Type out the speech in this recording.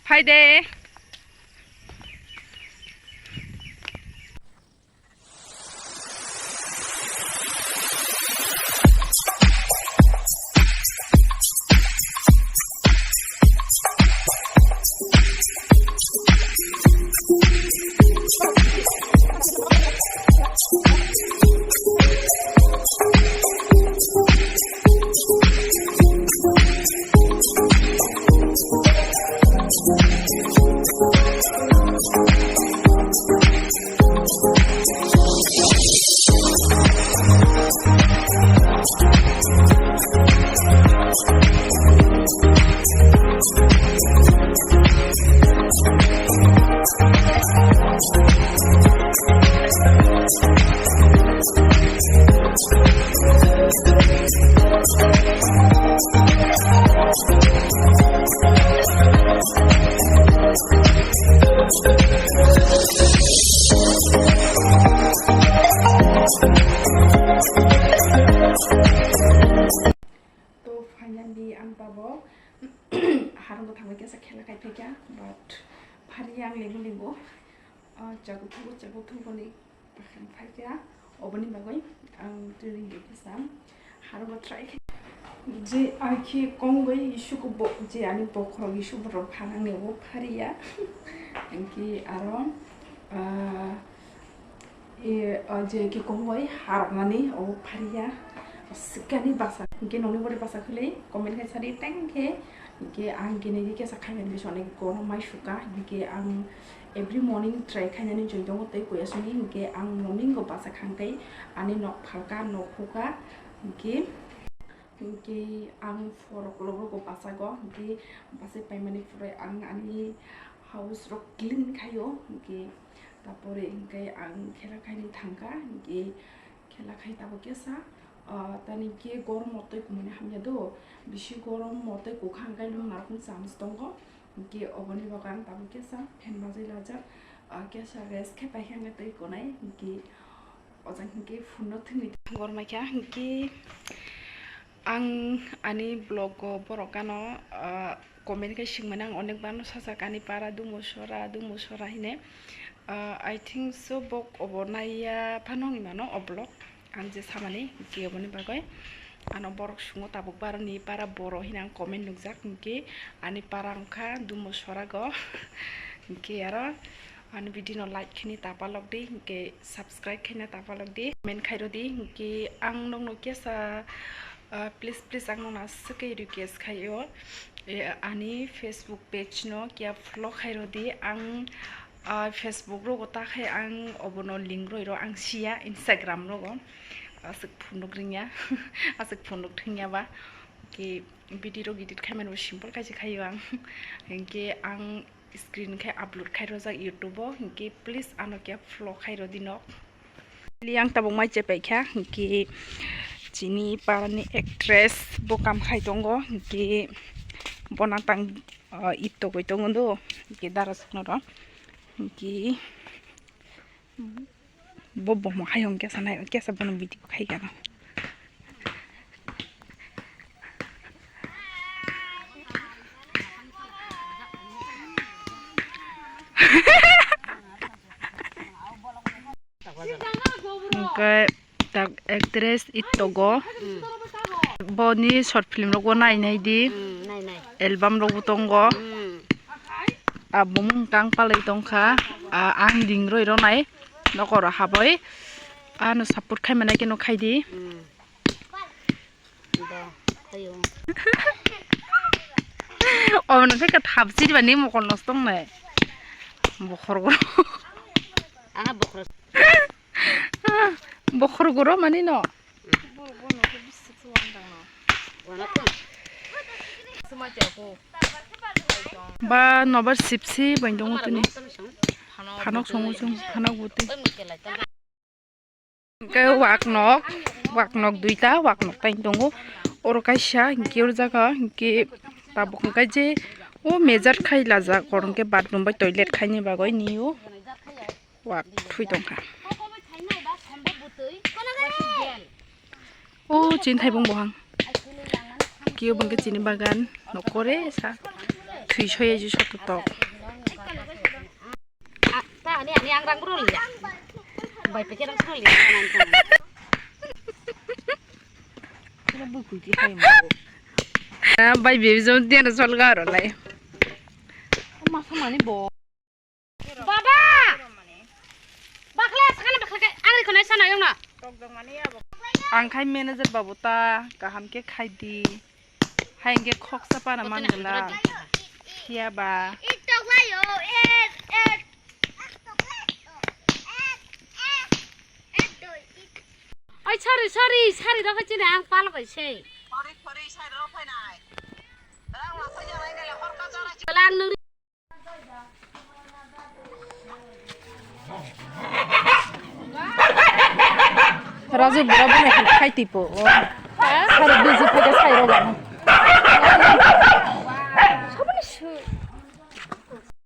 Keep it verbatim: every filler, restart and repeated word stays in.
Phai de. To finally ang tabok harung thangwi kesa khela khai phaikha, but phari ang lingo lingo, ah, chabu thugo chabu thugo ni bakhan phaikha, oboni bagwi ang training kesa harung try khai. Je akhi kongwi isuko bo, je ani bokhorok isu borok phanang ni obo phariya, angki aro, ah, E, o je kikong bai haroknani obo phariya. Sikani basa, hingke noni bori basa khwlwi comment khai sadi teng khe. Hingke ang kini kisa khaimani bising onek gorom mai suka. Hingke ang every morning try khainani joi tongo tei koya simi. Hingke ang morning o basa khang tei ani nok phalka, nok huka. Hingke, hingke ang four o'clock rogo basago. Hingke basa paimani pore ang ani house rok clean khaio. Hingke Tapore hingke ang khela khaini thangkha, hingke khela khai tabok kesa, ah, tani hingke gorom o twi kumui hamya do, bisi gorom o twi kukha hingke nwng narwkni chance tongo, hingke oboni bagwi ang tabok kesa fan bajai lajak, ah, kesa rest khe paikha hingke twi konai, hingke o jang hingke phone no thwngwi gormai kha, hingke ang ani vlog o borok ano, ah, comment khe swngmani ang onek bar no sajak, ani para dumo sora, dumo sora hine. Ah, I think so, bok obo naiya phano wngwi mano o vlog. Ang je samani, je oboni bagwi ano borok sungo tabuk baroni para boro hino ang comment nukjak, hwnkhe ani para wngkha dumo sorago. Hwnkhe aro ani video no like khini ta palok di, hwnkhe subscribe khaina ta palok di, comment khairo di, hwnkhe ang nokno kesa, ah, please, please, ang nokno aswk khe request khaio, eh, ani Facebook page no kiya follow khairo di, ang Ah, Facebook rogo ta khe ang obono link roi ro ang siya, Instagram rogo aswk phunuk ringya, aswk phunuk thwngya ba. Hwnkhe video rok edit khaimani bo simple kaisa khaio ang. Hwnkhe ang screen khe upload khai rojak YouTube o, hwnkhe please ano khe follow khai rodi nok. Li ang tabuk mai chepai kha, hwnkhe chini parani actress bo kam khai tongo, hwnkhe bona tang, ah, ito goi tongo do, hwnkhe dara sukno ro. Hwnkhe bo bomo hai hwnkhe sanai, hwnkhe sa bono video khai gana. Hwnkhe tak actress itogo. Boni short film rogo nai nai di. Hmm, nai nai. Album rogo tongo. Hmm. Abo mung tang palai tongkha. Ah, ang ding roi ronai. Nokoro haboi. Ano support khai manai khe no khai di. Hmm. Omo nang khe thap chiri bani mokol nosto wngnai. Bokhor goro. Aha bokhor. Bokhor goro mani no. Wana kung. Ba nobar sipsi bai tongo tini. Phanok songo chung, phanok butwi. Hwnkhe wak nok, wak nok duita, wak nok taini tongo. Oro kaisa, hwnkhe oro jaga, hwnkhe tabuk hwnkhe je o mejat khai lajak, oro hwnkhe bathroom bai toilet khaini bagwi nio wak thui tongkha. O chini thaibung bohang. Kio bangke chini bagan nokore sa. Thwi soya ji soto tok. Ah, ta ani, ani ang rang bro liya. Bai peke rang bro liya. Kira bui kui ki hai mo. Ah, bai baby jom tiyan sol ga ro lai. Ma sa mani bo. Baba! Bakla sakana bakla kai angri khonai sana yongna. Ang khai manager babu ta kaham ke khai di. Hai hingke khoksa pana man gela. Phiya ba. Oi, sorry, sorry, sorry, rokho chini ang pal bai se. Sorry, sorry, sorry, rokho nai. Rang la phai jala nai le hor ka jala. Lang nung. Raju bura buna khe khai tipo. Sari buji phai khe sai rogo.